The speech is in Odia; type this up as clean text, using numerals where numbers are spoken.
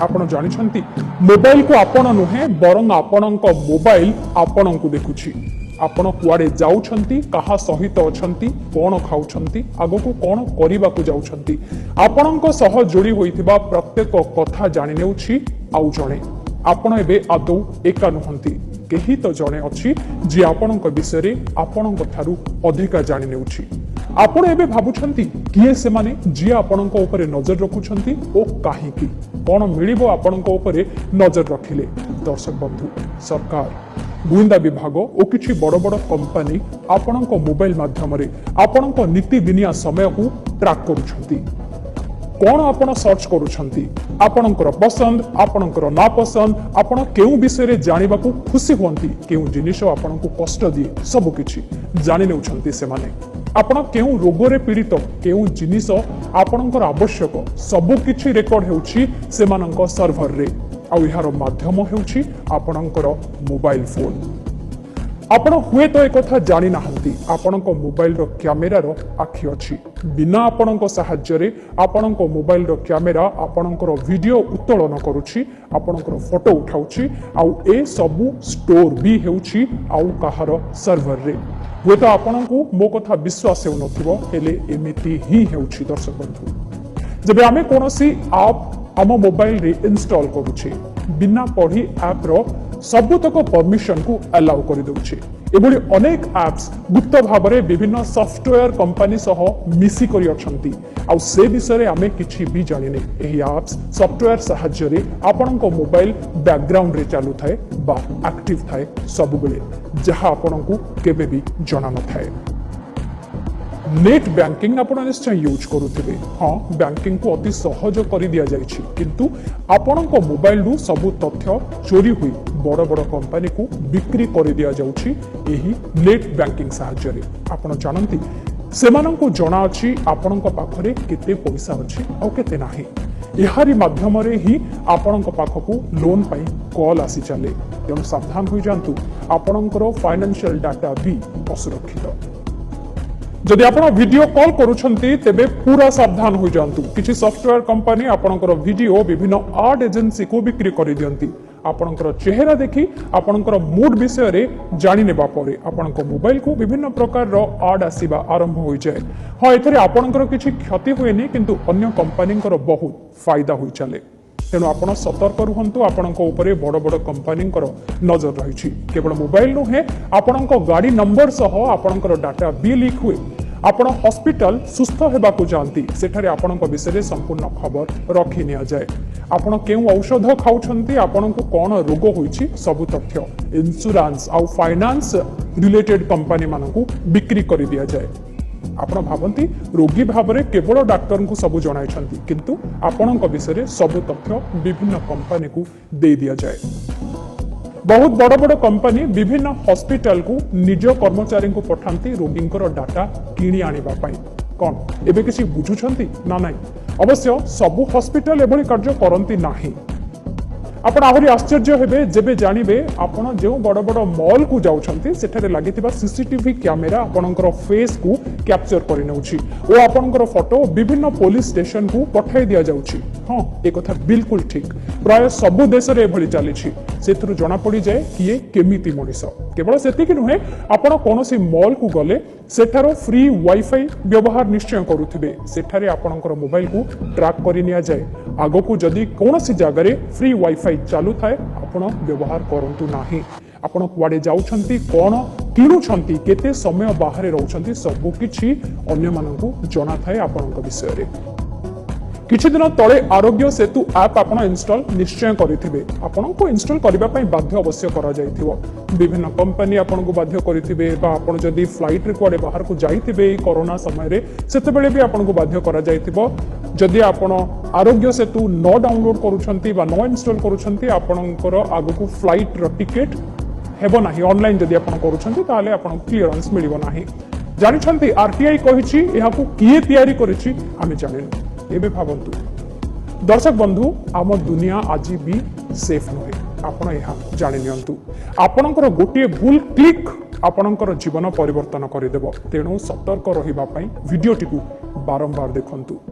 ଆପଣ ଜାଣିଛନ୍ତି, ମୋବାଇଲକୁ ଆପଣ ନୁହେଁ, ବରଂ ଆପଣଙ୍କ ମୋବାଇଲ ଆପଣଙ୍କୁ ଦେଖୁଛି। ଆପଣ କୁଆଡ଼େ ଯାଉଛନ୍ତି, କାହା ସହିତ ଅଛନ୍ତି, କ'ଣ ଖାଉଛନ୍ତି, ଆଗକୁ କ'ଣ କରିବାକୁ ଯାଉଛନ୍ତି, ଆପଣଙ୍କ ସହ ଯୋଡ଼ି ହୋଇଥିବା ପ୍ରତ୍ୟେକ କଥା ଜାଣିନେଉଛି ଆଉ ଜଣେ। ଆପଣ ଏବେ ଆଦୌ ଏକା ନୁହନ୍ତି। କେହି ତ ଜଣେ ଅଛି, ଯିଏ ଆପଣଙ୍କ ବିଷୟରେ ଆପଣଙ୍କ ଠାରୁ ଅଧିକା ଜାଣିନେଉଛି। ଆପଣ ଏବେ ଭାବୁଛନ୍ତି, କିଏ ସେମାନେ ଯିଏ ଆପଣଙ୍କ ଉପରେ ନଜର ରଖୁଛନ୍ତି ଓ କାହିଁକି? କ'ଣ ମିଳିବ ଆପଣଙ୍କ ଉପରେ ନଜର ରଖିଲେ? ଦର୍ଶକ ବନ୍ଧୁ, ସରକାର, ଗୁଇନ୍ଦା ବିଭାଗ ଓ କିଛି ବଡ଼ ବଡ଼ କମ୍ପାନୀ ଆପଣଙ୍କ ମୋବାଇଲ ମାଧ୍ୟମରେ ଆପଣଙ୍କ ନୀତିଦିନିଆ ସମୟକୁ ଟ୍ରାକ୍ କରୁଛନ୍ତି। କ'ଣ ଆପଣ ସର୍ଚ୍ଚ କରୁଛନ୍ତି, ଆପଣଙ୍କର ପସନ୍ଦ, ଆପଣଙ୍କର ନାପସନ୍ଦ, ଆପଣ କେଉଁ ବିଷୟରେ ଜାଣିବାକୁ ଖୁସି ହୁଅନ୍ତି, କେଉଁ ଜିନିଷ ଆପଣଙ୍କୁ କଷ୍ଟ ଦିଏ, ସବୁକିଛି ଜାଣି ନେଉଛନ୍ତି ସେମାନେ। ଆପଣ କେଉଁ ରୋଗରେ ପୀଡ଼ିତ, କେଉଁ ଜିନିଷ ଆପଣଙ୍କର ଆବଶ୍ୟକ, ସବୁକିଛି ରେକର୍ଡ ହେଉଛି ସେମାନଙ୍କ ସର୍ଭରରେ। ଆଉ ଏହାର ମାଧ୍ୟମ ହେଉଛି ଆପଣଙ୍କର ମୋବାଇଲ ଫୋନ୍। ଆପଣ ହୁଏତ ଏକଥା ଜାଣିନାହାନ୍ତି, ଆପଣଙ୍କ ମୋବାଇଲର କ୍ୟାମେରାର ଆଖି ଅଛି। ବିନା ଆପଣଙ୍କ ସାହାଯ୍ୟରେ ଆପଣଙ୍କ ମୋବାଇଲର କ୍ୟାମେରା ଆପଣଙ୍କର ଭିଡିଓ ଉତ୍ତୋଳନ କରୁଛି, ଆପଣଙ୍କର ଫଟୋ ଉଠାଉଛି, ଆଉ ଏସବୁ ଷ୍ଟୋର ବି ହେଉଛି ଆଉ କାହାର ସର୍ଭରରେ। ହୁଏତ ଆପଣଙ୍କୁ ମୋ କଥା ବିଶ୍ୱାସ ହେଉନଥିବ, ହେଲେ ଏମିତି ହିଁ ହେଉଛି। ଦର୍ଶକ ବନ୍ଧୁ, ଯେବେ ଆମେ କୌଣସି ଆପ୍ ଆମ ମୋବାଇଲରେ ଇନଷ୍ଟଲ କରୁଛେ, ବିନା ପଢି ଆପ୍ର ସବୁତକ ପରମିଶନକୁ ଆଲାଉ କରିଦେଉଛେ। ଏଭଳି ଅନେକ ଆପ୍ସ ଗୁପ୍ତ ଭାବରେ ବିଭିନ୍ନ ସଫ୍ଟୱେୟାର କମ୍ପାନୀ ସହ ମିଶି କରି ଅଛନ୍ତି, ଆଉ ସେ ବିଷୟରେ ଆମେ କିଛି ବି ଜାଣିନେ। ଏହି ଆପ୍ସ ସଫ୍ଟୱେୟାର ସାହାଯ୍ୟରେ ଆପଣଙ୍କ ମୋବାଇଲ ବ୍ୟାକଗ୍ରାଉଣ୍ଡରେ ଚାଲୁଥାଏ ବା ଆକ୍ଟିଭ ଥାଏ ସବୁବେଳେ, ଯାହା ଆପଣଙ୍କୁ କେବେ ବି ଜଣା ନଥାଏ। ନେଟ୍ ବ୍ୟାଙ୍କିଂ ଆପଣ ନିଶ୍ଚୟ ୟୁଜ୍ କରୁଥିବେ। ହଁ, ବ୍ୟାଙ୍କିଂକୁ ଅତି ସହଜ କରିଦିଆଯାଇଛି, କିନ୍ତୁ ଆପଣଙ୍କ ମୋବାଇଲରୁ ସବୁ ତଥ୍ୟ ଚୋରି ହୋଇ ବଡ଼ ବଡ଼ କମ୍ପାନୀକୁ ବିକ୍ରି କରିଦିଆଯାଉଛି ଏହି ନେଟ୍ ବ୍ୟାଙ୍କିଂ ସାହାଯ୍ୟରେ। ଆପଣ ଜାଣନ୍ତି, ସେମାନଙ୍କୁ ଜଣାଅଛି ଆପଣଙ୍କ ପାଖରେ କେତେ ପଇସା ଅଛି ଆଉ କେତେ ନାହିଁ। ଏହାରି ମାଧ୍ୟମରେ ହିଁ ଆପଣଙ୍କ ପାଖକୁ ଲୋନ୍ ପାଇଁ କଲ୍ ଆସି ଚାଲେ। ତେଣୁ ସାବଧାନ ହୋଇଯାଆନ୍ତୁ, ଆପଣଙ୍କର ଫାଇନାନ୍ସିଆଲ ଡାଟା ବି ଅସୁରକ୍ଷିତ। ଯଦି ଆପଣ ଭିଡିଓ କଲ୍ କରୁଛନ୍ତି, ତେବେ ପୁରା ସାବଧାନ ହୋଇଯାଆନ୍ତୁ। କିଛି ସଫ୍ଟୱେୟାର କମ୍ପାନୀ ଆପଣଙ୍କର ଭିଡିଓ ବିଭିନ୍ନ ଆଡ୍ ଏଜେନ୍ସିକୁ ବିକ୍ରି କରିଦିଅନ୍ତି। ଆପଣଙ୍କର ଚେହେରା ଦେଖି ଆପଣଙ୍କର ମୁଡ୍ ବିଷୟରେ ଜାଣିନେବା ପରେ ଆପଣଙ୍କ ମୋବାଇଲକୁ ବିଭିନ୍ନ ପ୍ରକାରର ଆଡ୍ ଆସିବା ଆରମ୍ଭ ହୋଇଯାଏ। ହଁ, ଏଥିରେ ଆପଣଙ୍କର କିଛି କ୍ଷତି ହୁଏନି, କିନ୍ତୁ ଅନ୍ୟ କମ୍ପାନୀଙ୍କର ବହୁତ ଫାଇଦା ହୋଇ ଚାଲେ। ତେଣୁ ଆପଣ ସତର୍କ ରୁହନ୍ତୁ। ଆପଣଙ୍କ ଉପରେ ବଡ଼ ବଡ଼ କମ୍ପାନୀଙ୍କର ନଜର ରହିଛି। କେବଳ ମୋବାଇଲ ନୁହେଁ, ଆପଣଙ୍କ ଗାଡ଼ି ନମ୍ବର ସହ ଆପଣଙ୍କର ଡାଟା ବି ଲିକ୍ ହୁଏ। ଆପଣ ହସ୍ପିଟାଲ ସୁସ୍ଥ ହେବାକୁ ଯାଆନ୍ତି, ସେଠାରେ ଆପଣଙ୍କ ବିଷୟରେ ସମ୍ପୂର୍ଣ୍ଣ ଖବର ରଖି ନିଆଯାଏ। ଆପଣ କେଉଁ ଔଷଧ ଖାଉଛନ୍ତି, ଆପଣଙ୍କୁ କ'ଣ ରୋଗ ହୋଇଛି, ସବୁ ତଥ୍ୟ ଇନ୍ସୁରାନ୍ସ ଆଉ ଫାଇନାନ୍ସ ରିଲେଟେଡ୍ କମ୍ପାନୀମାନଙ୍କୁ ବିକ୍ରି କରିଦିଆଯାଏ। ଆପଣ ଭାବନ୍ତି ରୋଗୀ ଭାବରେ କେବଳ ଡାକ୍ତରଙ୍କୁ ସବୁ ଜଣାଇଛନ୍ତି, କିନ୍ତୁ ଆପଣଙ୍କ ବିଷୟରେ ସବୁ ତଥ୍ୟ ବିଭିନ୍ନ କମ୍ପାନୀକୁ ଦେଇ ଦିଆଯାଏ। ବହୁତ ବଡ଼ ବଡ଼ କମ୍ପାନୀ ବିଭିନ୍ନ ହସ୍ପିଟାଲକୁ ନିଜ କର୍ମଚାରୀଙ୍କୁ ପଠାନ୍ତି ରୋଗୀଙ୍କର ଡାଟା କିଣି ଆଣିବା ପାଇଁ। କ'ଣ ଏବେ କିଛି ବୁଝୁଛନ୍ତି ନା ନାହିଁ? ଅବଶ୍ୟ ସବୁ ହସ୍ପିଟାଲ ଏଭଳି କାର୍ଯ୍ୟ କରନ୍ତି ନାହିଁ। ଆପଣ ଆହୁରି ଆଶ୍ଚର୍ଯ୍ୟ ହେବେ ଯେବେ ଜାଣିବେ, ଆପଣ ଯେଉଁ ବଡ଼ ବଡ଼ ମଲ୍କୁ ଯାଉଛନ୍ତି, ସେଠାରେ ଲାଗିଥିବା ସିସିଟିଭି କ୍ୟାମେରା ଆପଣଙ୍କର ଫେସ୍କୁ କ୍ୟାପଚର କରିନେଉଛି ଓ ଆପଣଙ୍କର ଫଟୋ ବିଭିନ୍ନ ପୋଲିସ ଷ୍ଟେସନକୁ ପଠାଇ ଦିଆଯାଉଛି। ହଁ, ଏକଥା ବିଲକୁଲ ଠିକ୍। ପ୍ରାୟ ସବୁ ଦେଶରେ ଏଭଳି ଚାଲିଛି। ସେଥିରୁ ଜଣାପଡ଼ିଯାଏ କିଏ କେମିତି ମଣିଷ। କେବଳ ସେତିକି ନୁହେଁ, ଆପଣ କୌଣସି ମଲ୍କୁ ଗଲେ ସେଠାର ଫ୍ରି ୱାଇଫାଇ ବ୍ୟବହାର ନିଶ୍ଚୟ କରୁଥିବେ। ସେଠାରେ ଆପଣଙ୍କର ମୋବାଇଲକୁ ଟ୍ରାକ୍ କରି ନିଆଯାଏ। ଆଗକୁ ଯଦି କୌଣସି ଜାଗାରେ ଫ୍ରି ୱାଇଫାଇ ଚାଲୁଥାଏ, ଆପଣ ବ୍ୟବହାର କରନ୍ତୁ ନାହିଁ। ଆପଣ କୁଆଡ଼େ ଯାଉଛନ୍ତି, କ'ଣ କିଣୁଛନ୍ତି, କେତେ ସମୟ ବାହାରେ ରହୁଛନ୍ତି, ସବୁ କିଛି ଅନ୍ୟମାନଙ୍କୁ ଜଣାଥାଏ ଆପଣଙ୍କ ବିଷୟରେ। କିଛି ଦିନ ତଳେ ଆରୋଗ୍ୟ ସେତୁ ଆପ୍ ଆପଣ ଇନଷ୍ଟଲ ନିଶ୍ଚୟ କରିଥିବେ। ଆପଣଙ୍କୁ ଇନଷ୍ଟଲ କରିବା ପାଇଁ ବାଧ୍ୟ ଅବଶ୍ୟ କରାଯାଇଥିବ। ବିଭିନ୍ନ କମ୍ପାନୀ ଆପଣଙ୍କୁ ବାଧ୍ୟ କରିଥିବେ ବା ଆପଣ ଯଦି ଫ୍ଲାଇଟ୍ରେ କୁଆଡ଼େ ବାହାରକୁ ଯାଇଥିବେ ଏଇ କରୋନା ସମୟରେ, ସେତେବେଳେ ବି ଆପଣଙ୍କୁ ବାଧ୍ୟ କରାଯାଇଥିବ। ଯଦି ଆପଣ ଆରୋଗ୍ୟ ସେତୁ ନ ଡାଉନଲୋଡ୍ କରୁଛନ୍ତି ବା ନ ଇନଷ୍ଟଲ କରୁଛନ୍ତି, ଆପଣଙ୍କର ଆଗକୁ ଫ୍ଲାଇଟ୍ର ଟିକେଟ୍ ହେବ ନାହିଁ। ଅନଲାଇନ୍ ଯଦି ଆପଣ କରୁଛନ୍ତି, ତାହେଲେ ଆପଣଙ୍କୁ କ୍ଲିୟରାନ୍ସ ମିଳିବ ନାହିଁ। ଜାଣିଛନ୍ତି, ଆରଟିଆଇ କହିଛି, ଏହାକୁ କିଏ ତିଆରି କରିଛି ଆମେ ଜାଣିନୁ। ଏବେ ଭାବନ୍ତୁ ଦର୍ଶକ ବନ୍ଧୁ, ଆମ ଦୁନିଆ ଆଜି ବି ସେଫ୍ ନୁହେଁ। ଆପଣ ଏହା ଜାଣି ନିଅନ୍ତୁ। ଆପଣଙ୍କର ଗୋଟିଏ ଭୁଲ କ୍ଲିକ୍ ଆପଣଙ୍କର ଜୀବନ ପରିବର୍ତ୍ତନ କରିଦେବ। ତେଣୁ ସତର୍କ ରହିବା ପାଇଁ ଭିଡିଓଟିକୁ ବାରମ୍ବାର ଦେଖନ୍ତୁ।